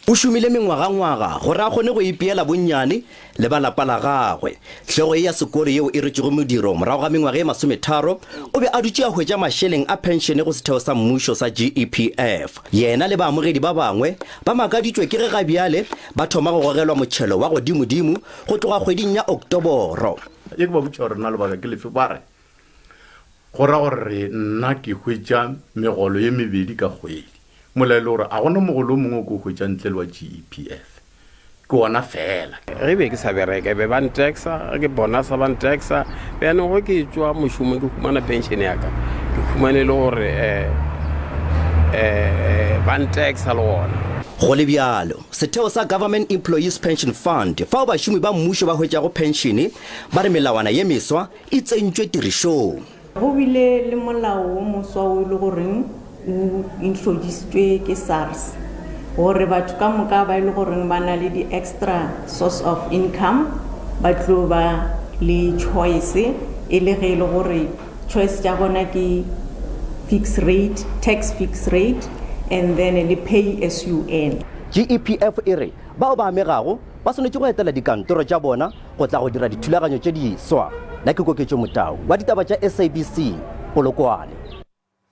O šomile mengwagangwaga gore a kgone go ipeela bonnyane le ba lapa la gagwe. Hlogo ye ya sekolo yeo e rwetšego modiro morago ga mengwaga ye masometharo, o be a dutše a hwetša mašeleng a phenšene go setheo sa mmušo sa GEPF. Yena le baamogedi ba bangwe ba makaditšwe ke ge ga bjale ba thoma go gogelwa motšhelo wa godimodimo go tloga kgweding ya Oktoboro. Ye ke ba botša gore na lebaka ke lefe, ba re, Go ra gore nna ke hwetša megolo ye mebedi ka kgwedi. Mola e le gore a gona mogolo o mongwe o ke o hwetšang ntle le wa GEPF. Ke wona feela. Ge be ke sa bereke be ba ntaxa, ge ke bonasa ba ntaxa. Bjanong ge ke tšwa mošomong ke humana pension ya ka, ke humane e le gore um ba ntaxa le gona. Go le bjalo, setheo sa Government Employees Pension Fund, fao bašomi ba mmušo ba hwetšago phenšene, ba re melawana ye meswa e tsentšwe tirišong. Go bile le molao wo moswa wo e le goreng o introducetšwe ke SARS gore batho ka moka ba e le goreng ba na le di extra source of income ba tlo ba le choice e le ge e le gore choice tša bona ke fixed rate, tax fixed rate and then le pay as you earn. GEPF e re bao ba amegago ba swanetše go etela dikantoro tša bona go tla go dira dithulaganyo tše diswa. Nna ke Koketšo Motau wa ditaba tša SABC, Polokwane.